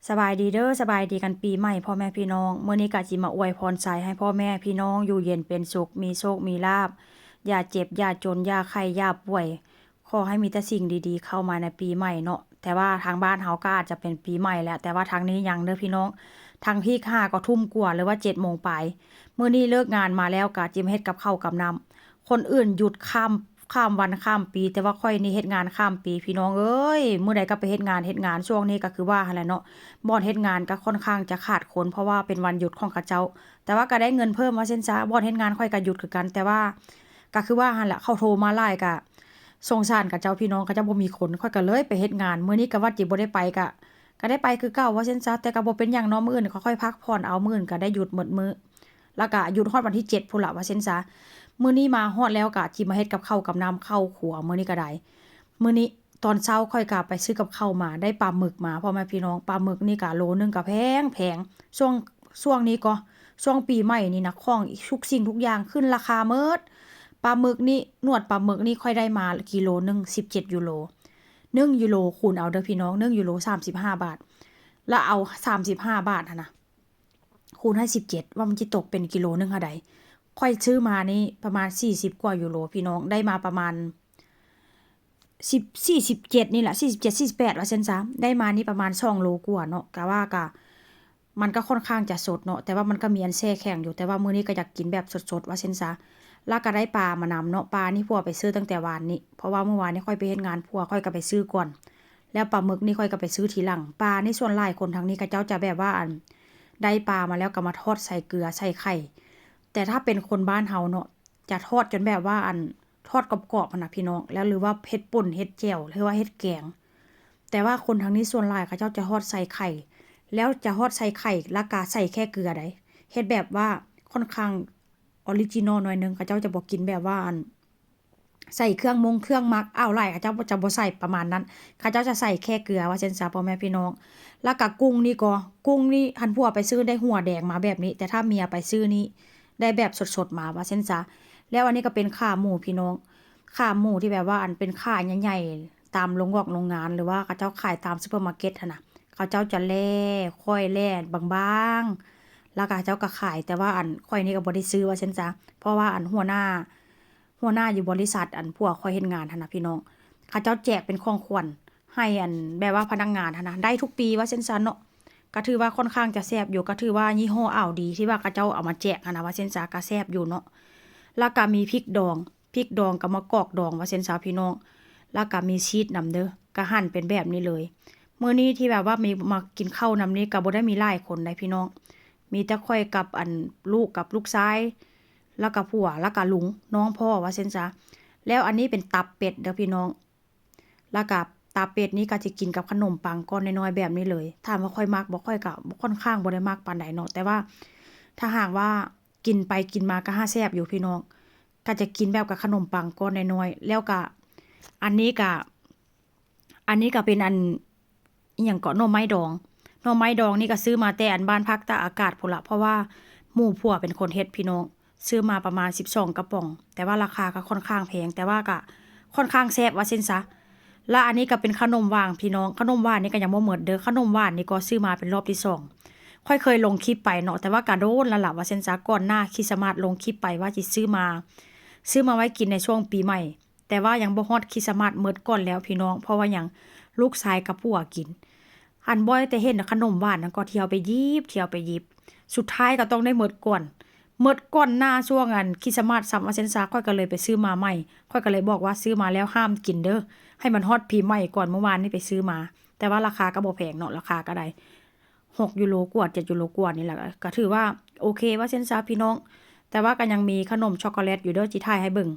ສະບາຍດີເດີ ສະບາຍດີກັນປີໃໝ່ພໍ່ແມ່ພີ່ນ້ອງ. ມື້ນີ້ກະຊິມາອວຍພອນໄຊໃຫ້ພໍ່ແມ່ພີ່ນ້ອງຢູ່ເຢັນເປັນສຸກ ມີໂຊກມີລາບ ຢ່າເຈັບ ຢ່າຈົນ ຢ່າໄຂ້ ຢ່າປ່ວຍ. ຂໍໃຫ້ມີແຕ່ສິ່ງດີໆເຂົ້າມາໃນປີໃໝ່ເນາະ. ແຕ່ວ່າທາງບ້ານເຮົາກໍອາດຈະເປັນປີໃໝ່ແລ້ວ ແຕ່ວ່າທາງນີ້ຍັງເດີພີ່ນ້ອງ. ທາງພີກຫາກໍທຸ່ມກວ່າ ຫຼືວ່າເຈັດໂມງປາຍ. ມື້ນີ້ເລີກງານມາແລ້ວກະຈິມາເຮັດກັບເຂົ້າກັບນ້ຳ. ຄົນອື່ນຢຸດຂ້າມ ຂ້າມວັນຂ້າມປີ ແຕ່ວ່າຂ້ອຍນີ້ເຮັດງານຂ້າມປີພີ່ນ້ອງເອີຍ. ມື້ໃດກໍໄປເຮັດງານ ເຮັດງານ. ຊ່ວງນີ້ກໍຄືວ່າຫັ້ນແຫຼະເນາະ ບ່ອນເຮັດງານກໍຄ່ອນຂ້າງຈະຂາດຄົນ ເພາະວ່າເປັນວັນຢຸດຂອງເຂົາເຈົ້າ ແຕ່ວ່າກໍໄດ້ເງິນເພີ່ມວ່າຊັ້ນຊະ. ບ່ອນເຮັດງານຂ້ອຍກໍຢຸດຄືກັນ ແຕ່ວ່າກໍຄືວ່າຫັ້ນແຫຼະ ເຂົາໂທມາຫຼາຍກໍສົງສານເຂົາເຈົ້າພີ່ນ້ອງ ເຂົາເຈົ້າບໍ່ມີຄົນ ຂ້ອຍກໍເລີຍໄປເຮັດງານ. ມື້ນີ້ກໍວ່າຊິບໍ່ໄດ້ໄປ ກໍ ກໍໄດ້ໄປຄືເກົ່າວ່າຊັ້ນຊະ ແຕ່ກໍບໍ່ເປັນຫຍັງເນາະ ມື້ອື່ນຂ້ອຍພັກຜ່ອນເອົາ ມື້ອື່ນກໍໄດ້ຢຸດໝົດມື້ ແລ້ວກະຢຸດຮອດວັນທີເຈັດພຸ້ນລະວ່າຊັ້ນຊະ. ມື້ນີ້ມາຮອດແລ້ວກະຊິມາເຮັດກັບເຂົ້າກັບນ້ຳເຂົ້າຄົວ ມື້ນີ້ກະໄດ້. ມື້ນີ້ຕອນເຊົ້າຂ້ອຍກະໄປຊື້ກັບເຂົ້າມາ ໄດ້ປາໝຶກມາພໍ່ແມ່ພີ່ນ້ອງ. ປາໝຶກນີ້ກະໂລໜຶ່ງກະແພງໆ ຊ່ວງ ຊ່ວງນີ້ກໍ ຊ່ວງປີໃໝ່ນີ້ນະ ຂອງທຸກສິ່ງທຸກຢ່າງຂຶ້ນລາຄາໝົດ. ປາໝຶກນີ້ ໜວດປາໝຶກນີ້ຂ້ອຍໄດ້ມາກິໂລໜຶ່ງສິບເຈັດຢູໂຣ. ໜຶ່ງຢູໂຣ ຄູນເອົາເດີພີ່ນ້ອງ ໜຶ່ງຢູໂຣສາມສິບຫ້າບາດ ລະເອົາສາມສິບຫ້າບາດຫັ້ນນະ ຄູນໃຫ້ສິບເຈັດ ວ່າມັນຊິຕົກເປັນກິໂລໜຶ່ງເທົ່າໃດ. ຂ້ອຍຊື້ມານີ້ປະມານສີ່ສິບກວ່າຢູໂຣພີ່ນ້ອງ ໄດ້ມາປະມານສິບ ສີ່ສິບເຈັດນີ້ແຫຼະ ສີ່ສິບເຈັດ ສີ່ສິບແປດວ່າຊັ້ນຊະ. ໄດ້ມານີ້ປະມານສອງໂລກວ່າເນາະ ກະວ່າກະ ມັນກໍຄ່ອນຂ້າງຈະສົດເນາະ ແຕ່ວ່າມັນກໍມີອັນແຊ່ແຂງຢູ່ ແຕ່ວ່າມື້ນີ້ກໍຢາກກິນແບບສົດໆວ່າຊັ້ນຊະ. ລະກໍໄດ້ປາມານຳເນາະ ປານີ້ຜົວໄປຊື້ຕັ້ງແຕ່ວານນີ້ ເພາະວ່າມື້ວານນີ້ຂ້ອຍໄປເຮັດງານ ຜົວຂ້ອຍກໍໄປຊື້ກ່ອນ ແລ້ວປາໝຶກນີ້ຂ້ອຍກໍໄປຊື້ທີຫຼັງ. ປານີ້ສ່ວນຫຼາຍຄົນທາງນີ້ເຂົາເຈົ້າຈະແບບວ່າ ອັນ ໄດ້ປາມາແລ້ວກໍມາທອດໃສ່ເກືອໃສ່ໄຂ່ ແຕ່ຖ້າເປັນຄົນບ້ານເຮົາເນາະ ຈະທອດຈົນແບບວ່າ ອັນ ທອດກອບໆຫັ້ນນະພີ່ນ້ອງ ແລ້ວ ຫຼືວ່າເຮັດປົ່ນເຮັດແຈ່ວ ຫຼືວ່າເຮັດແກງ. ແຕ່ວ່າຄົນທາງນີ້ສ່ວນຫຼາຍເຂົາເຈົ້າຈະທອດໃສ່ໄຂ່ ແລ້ວຈະທອດໃສ່ໄຂ່ ລະກະໃສ່ແຄ່ເກືອໃດ໋ ເຮັດແບບວ່າຄ່ອນຂ້າງອໍຣິຈິນໍໜ້ອຍໜຶ່ງ. ເຂົາເຈົ້າຈະບໍ່ກິນແບບວ່າ ອັນ ໃສ່ເຄື່ອງມົງເຄື່ອງໝັກ ອ່າວຫຼາຍເຂົາເຈົ້າຈະບໍ່ໃສ່ປະມານນັ້ນ ເຂົາເຈົ້າຈະໃສ່ແຄ່ເກືອວ່າຊັ້ນຊະພໍ່ແມ່ພີ່ນ້ອງ. ລະກະກຸ້ງນີ້ກໍ ກຸ້ງນີ້ ຄັນຜົວໄປຊື້ໄດ້ຫົວແດງມາແບບນີ້ ແຕ່ຖ້າເມຍໄປຊື້ນີ້ໄດ້ແບບສົດໆມາວ່າຊັ້ນຊະ. ແລ້ວອັນນີ້ກໍເປັນຂາໝູພີ່ນ້ອງ ຂາໝູທີ່ແບບວ່າ ອັນ ເປັນຂາໃຫຍ່ໆ ຕາມໂຮງອອກໂຮງງານ ຫຼືວ່າເຂົາເຈົ້າຂາຍຕາມຊຸບເປີມາເກັດຫັ້ນນະ ເຂົາເຈົ້າຈະແລ່ ຂ້ອຍແລ່ບາງໆ ລະກະເຂົາເຈົ້າກໍຂາຍ. ແຕ່ວ່າ ອັນ ຂ້ອຍນີ້ກໍບໍ່ໄດ້ຊື້ວ່າຊັ້ນຊະ ເພາະວ່າ ອັນ ຫົວໜ້າ ຫົວໜ້າຢູ່ບໍລິສັດ ອັນ ຜົວຂ້ອຍເຮັດງານຫັ້ນນະພີ່ນ້ອງ ເຂົາເຈົ້າແຈກເປັນຂອງຂວັນໃຫ້ ອັນ ແບບວ່າພະນັກງານຫັ້ນນະ ໄດ້ທຸກປີວ່າຊັ້ນຊະເນາະ. ກໍຖືວ່າຄ່ອນຂ້າງຈະແຊບຢູ່ ກໍຖືວ່າຍີ່ຫໍ້ອາວດີ ທີ່ວ່າເຂົາເຈົ້າເອົາມາແຈກຫັ້ນນະວ່າຊັ້ນຊະ ກໍແຊບຢູ່ເນາະ. ລະກະມີພິກດອງ ພິກດອງກັບມະກອກດອງວ່າຊັ້ນຊະພີ່ນ້ອງ ລະກະມີຊີສນຳເດີ ກະຫັນເປັນແບບນີ້ເລີຍ. ມື້ນີ້ທີ່ແບບວ່າມີມາກິນເຂົ້ານຳນີ້ ກະບໍ່ໄດ້ມີຫຼາຍຄົນໃດ໋ພີ່ນ້ອງ ມີແຕ່ຂ້ອຍກັບ ອັນ ລູກກັບລູກຊາຍ ລະກະຜົວ ລະກະລຸງ ນ້ອງພໍ່ວ່າຊັ້ນຊະ. ແລ້ວອັນນີ້ເປັນຕັບເປັດເດີພີ່ນ້ອງ ລະກະຕັບເປັດນີ້ກະຊິກິນກັບຂະໜົມປັງກ້ອນນ້ອຍໆແບບນີ້ເລີຍ. ຖາມວ່າຂ້ອຍມັກບໍ່? ຂ້ອຍກະຄ່ອນຂ້າງບໍ່ໄດ້ມັກປານໃດເນາະ ແຕ່ວ່າຖ້າຫາກວ່າ ກິນໄປກິນມາກໍຫາແຊບຢູ່ພີ່ນ້ອງ ກໍຈະກິນແບບກັບຂະໜົມປັງກ້ອນນ້ອຍໆ. ແລ້ວກະ ອັນນີ້ກະ ອັນນີ້ກະເປັນ ອັນ ອີ່ຫຍັງເກາະ ໜໍ່ໄມ້ດອງ ໜໍ່ໄມ້ດອງນີ້ກະຊື້ມາແຕ່ ອັນ ບ້ານພາກຕາກອາກາດພຸ້ນລະ ເພາະວ່າໝູ່ຜົວເປັນຄົນເຮັດພີ່ນ້ອງ ຊື້ມາປະມານສິບສອງກະປ໋ອງ ແຕ່ວ່າລາຄາກະຄ່ອນຂ້າງແພງ ແຕ່ວ່າກະຄ່ອນຂ້າງແຊບວ່າຊັ້ນຊະ. ລະອັນນີ້ກະເປັນຂະໜົມຫວານພີ່ນ້ອງ ຂະໜົມຫວານນີ້ກະຍັງບໍ່ໝົດເດີ ຂະໜົມຫວານນີ້ກໍຊື້ມາເປັນລອບທີສອງ. ຂ້ອຍເຄີຍລົງຄລິບໄປເນາະ ແຕ່ວ່າກະໂດນລະລະວ່າຊັ້ນຊະ ກ່ອນໜ້າຄຣິສມາດລົງຄລິບໄປວ່າຊິຊື້ມາ ຊື້ມາໄວ້ກິນໃນຊ່ວງປີໃໝ່ ແຕ່ວ່າຍັງບໍ່ຮອດຄຣິສມາດ ໝົດກ່ອນແລ້ວພີ່ນ້ອງ. ເພາະວ່າຫຍັງ? ລູກຊາຍກັບຜົວກິນ ອັນ ບໍ່ໄດ້ແຕ່ເຫັນຂະໜົມຫວານນັ້ນກໍ ທ່ຽວໄປຫຍິບ ທ່ຽວໄປຫຍິບ ສຸດທ້າຍກໍຕ້ອງໄດ້ໝົດກ່ອນ ໝົດກ່ອນໜ້າຊ່ວງ ອັນ ຄຣິສມາດຊ້ຳວ່າຊັ້ນຊະ. ຂ້ອຍກໍເລີຍໄປຊື້ມາໃໝ່ ຂ້ອຍກໍເລີຍບອກວ່າ ຊື້ມາແລ້ວຫ້າມກິນເດີ ໃຫ້ມັນຮອດປີໃໝ່ກ່ອນ. ມື້ວານນີ້ໄປຊື້ມາ ແຕ່ວ່າລາຄາກໍບໍ່ແພງເນາະ ລາຄາກໍໄດ້ຫົກຢູໂຣກວ່າ ເຈັດຢູໂຣກວ່ານີ້ແຫຼະ ກໍຖືວ່າໂອເຄວ່າຊັ້ນຊະພີ່ນ້ອງ. ແຕ່ວ່າກໍຍັງມີຂະໜົມຊັອກໂກແລັດຢູ່ເດີ ຊິຖ່າຍໃຫ້ເບິ່ງ